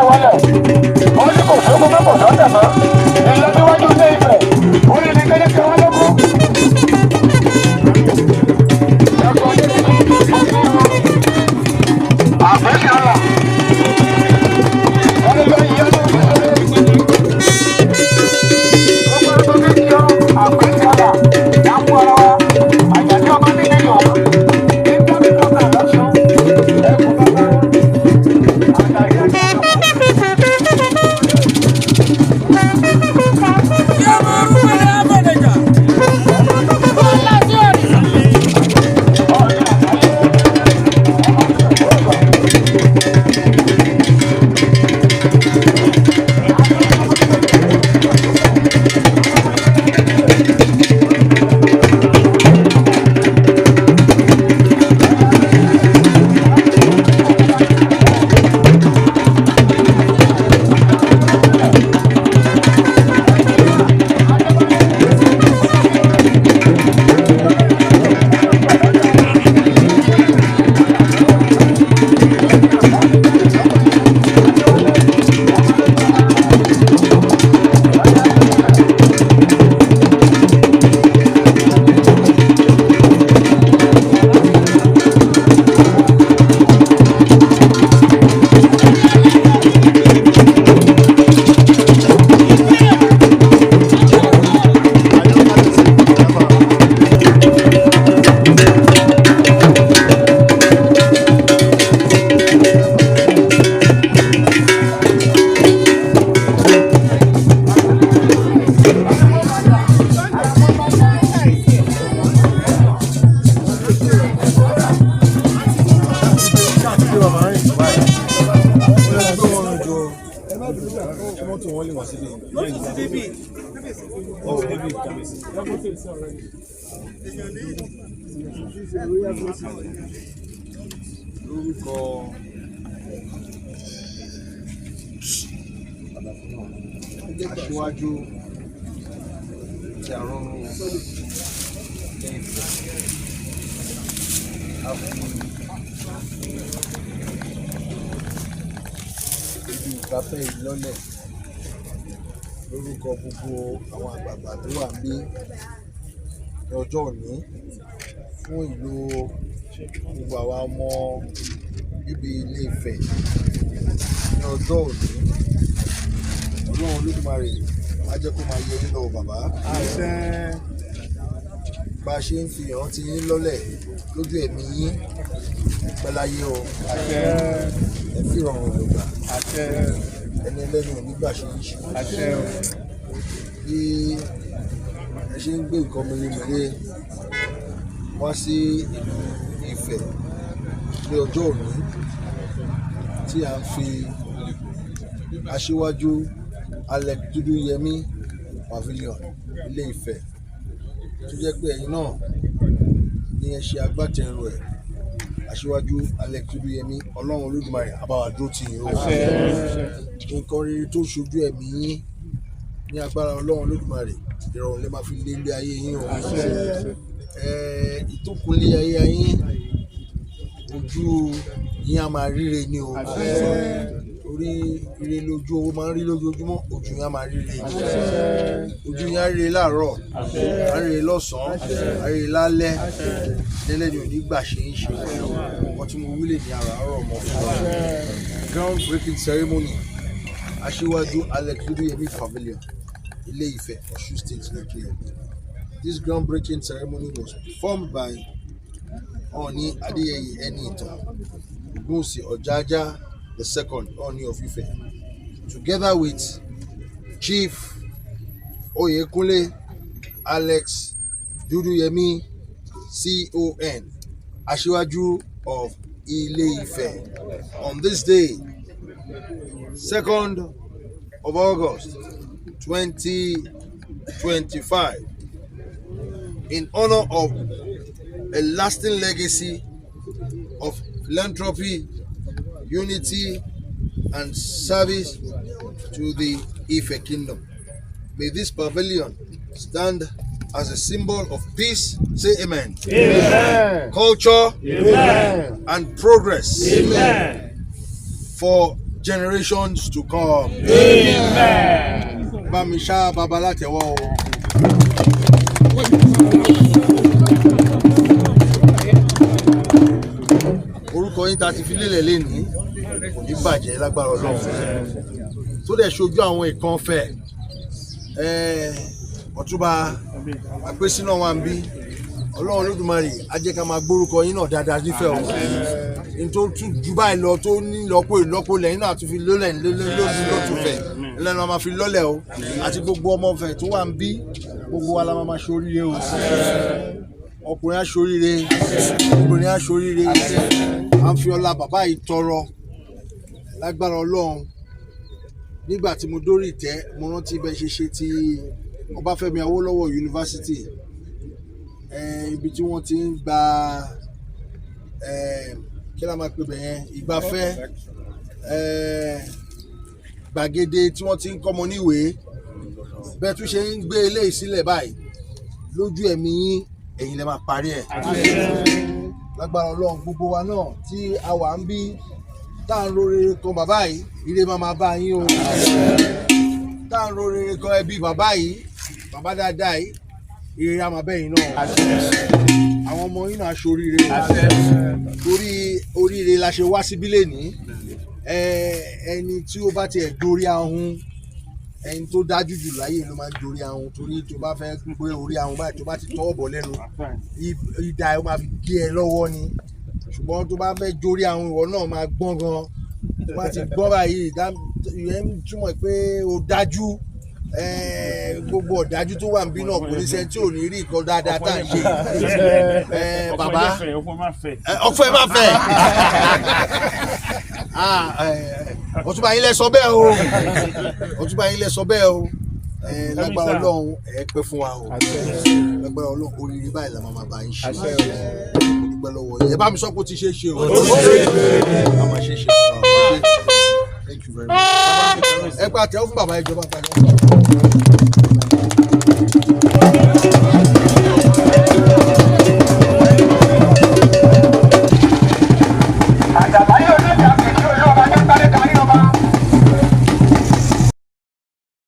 Wọlé. Ó ní kò sókun mọ́, kò sọ́tẹ̀ mọ́. Ìlọsíwájú Ilé Ifẹ̀. Ó ní ní kékeré wọn lógún. Àfẹ́sọ̀rọ̀. Wọ́n lọ yí ọdún kékeré. Àfẹ́sọ̀rọ̀. Dákú ara wa. Àjàdí ọmọ níbi yòó. Nítorí gómìnà lọ́sùn. Ẹkùn bàbá. Àtàrí àjàdí. Mọ́tò wọn lè wá síbí. Wọ́n ti débí, kábíyèsí. Lórúkọ aṣíwájú tí a rán ní Ifẹ̀, a fi ibi ìgbafẹ́ yìí lọ́lẹ̀ lórúkọ gbogbo àwọn àgbààgbà tó wà níbí ní ọjọ́ òní fún ìlú gbogbo àwa ọmọ bíbí Ilé Ifẹ̀ ní ọjọ́ òní. Ọlọ́run Olódùmarè á jẹ́ kó máa yẹ yín lọ, bàbá. Bá a ṣe ń fi ìrántí yín lọ́lẹ̀ lójú ẹ̀mí yín, pẹ́ láyé o, ẹ fi ìrọ̀rùn lògbà, ẹni ẹlẹ́ni ò ní gbà ṣe ń ṣe. Bí ẹ ṣe ń gbé nǹkan mèremère wá sí ìlú Ifẹ̀ ní ọjọ́ òní tí à ń fi Aṣíwájú Alex Dúdúyẹmí Pavilion Ilé Ifẹ̀, tó jẹ́ pé ẹ̀yin náà ní ẹ ṣe agbátẹrù ẹ̀, Aṣíwájú Alex Dúdúyẹmí, Ọlọ́run Olódùmarè á bá wa dúró tì yín o. Nǹkan rere tó ṣojú ẹ̀mí yín, ní agbára Ọlọ́run Olódùmarè, ìrọ̀rùn lè máa fi lé ilé ayé yín o. Ìtókùnlé ayé yín, ojú yín á máa ríre ni o, torí ire lójú owó máa ń rí lójoojúmọ́. Ojú yín á máa ríre, ojú yín á ríre láàárọ̀, á ríre lọ́sàn-án, á ríre lálẹ́. Lẹ́lẹ́ ni ò ní gbà ṣe ń ṣe nǹkan tí mo wí lè ní àràárọ̀ mọ́ fún wa. Ground breaking ceremony Aṣíwájú Alex Dúdúyẹmí Pavilion, Ilé Ifẹ̀, Ọ̀ṣun State, Nigeria. This groundbreaking ceremony was performed by Ọọ̀ni Adéyẹyè Ẹniìtàn Ògúnwùsì Ọ̀jájá the Second, Ọọ̀ni of Ife, together with Chief Oyekunle Alex Dúdúyẹmí CON, Aṣíwájú of Ilé Ifẹ̀, on this day, 2nd of August 2025, in honor of a lasting legacy of philanthropy, unity, and service to the Ife Kingdom. May this pavilion stand as a symbol of peace. Say amen. Amen. Culture Amen. and progress Amen. for generations to come. Bá mi ṣá baba látẹ̀wọ́ o. Orúkọ yín ta ti fi lélẹ̀ lénìí kò ní bàjẹ́ lágbára Ọlọ́run, tó dẹ̀ ṣojú àwọn ìkan fẹ̀. Ọ̀túnba Àpèsínà wà ń bí. Ọlọ́run Olódùmarè á jẹ́ ká máa gbórúkọ yín náà dáadáa nífẹ̀ẹ́ o. N tó tún ju báyìí lọ, tó ní lọ́pọ̀ ìlọ́po lẹ́yìn náà tún fi lólẹ̀ lótú fẹ̀ lẹ́nu, a máa fi lọ́lẹ̀ o. Àti gbogbo ọmọ Ifẹ̀ tó wà ń bí, gbogbo wa la máa ṣoríire o. Ọkùnrin á ṣoríire, obìnrin á ṣoríire. À ń fi ọlá bàbá yìí tọrọ lágbára Ọlọ́run. Nígbà tí mo dórí ìtẹ́, mo rántí bẹ́ẹ̀ ṣe ṣe ti Ọbáfẹ́mi Awólọ́wọ̀ Yunifásitì, ibi tí wọ́n ti ń gba, kí la máa pè bẹ̀ yẹn, ìgbafẹ́, gbàgede tí wọ́n ti ń kọ́mọ níwèé. Bẹ́ẹ̀ tún ṣe ń gbé eléyìí sílẹ̀ báyìí, lójú ẹ̀mí yín, ẹ̀yin lẹ máa parí ẹ̀ lágbára Ọlọ́run. Gbogbo wa náà tí a wà ń bí, tá à ń ro rere kan bàbá yìí, ire máa máa bá yín o. Tá à ń ro rere kan ẹbí bàbá yìí, bàbá dáadáa yìí, ire á máa bẹ́yìn náà. Àwọn ọmọ yín náà ṣoríire o, torí oríire la ṣe wá síbí lénìí. Ẹni tí ó bá tiẹ̀ dorí ahun, ẹni tó dájú jù láyé ló máa ń dorí ahun, torí tó bá fẹ́ gbé orí ahun báyìí, tó bá ti tọwọ́ bọ̀ lẹ́nu, idà ẹ ó máa fi gé ẹ lọ́wọ́ ni. Ṣùgbọ́n tó bá fẹ́ jórí ahun, ìwọ náà máa gbọ́n gan. Tó bá ti gbọ́n báyìí, ìyẹn ń túmọ̀ pé o dájú. Gbogbo ọ̀dájú tó wà níbí náà, kò ní sẹ́ni tí ò ní rí nǹkan dáadáa tá à ń ṣe. Bàbá, ọ̀fọ̀ ẹ má fẹ́. Ah, ọ̀túnba yín lẹ sọ bẹ́ẹ̀ o, ọ̀túnba yín lẹ sọ bẹ́ẹ̀ o. Lágbára Ọlọ́run, ẹ pẹ́ fún wa o. Lágbára Ọlọ́run, oríire báyìí la máa bá yín ṣe. Mo dúpẹ́ lọ́wọ́ yín. Ẹ bá mi sọ pé ó ti ṣe é ṣe o, a máa ṣe é ṣe fún wa o. Thank you very much. Ẹ pa àtẹ́wọ́ fún bàbá. Ìjọba, pàtẹ́wọ́ fún bàbá.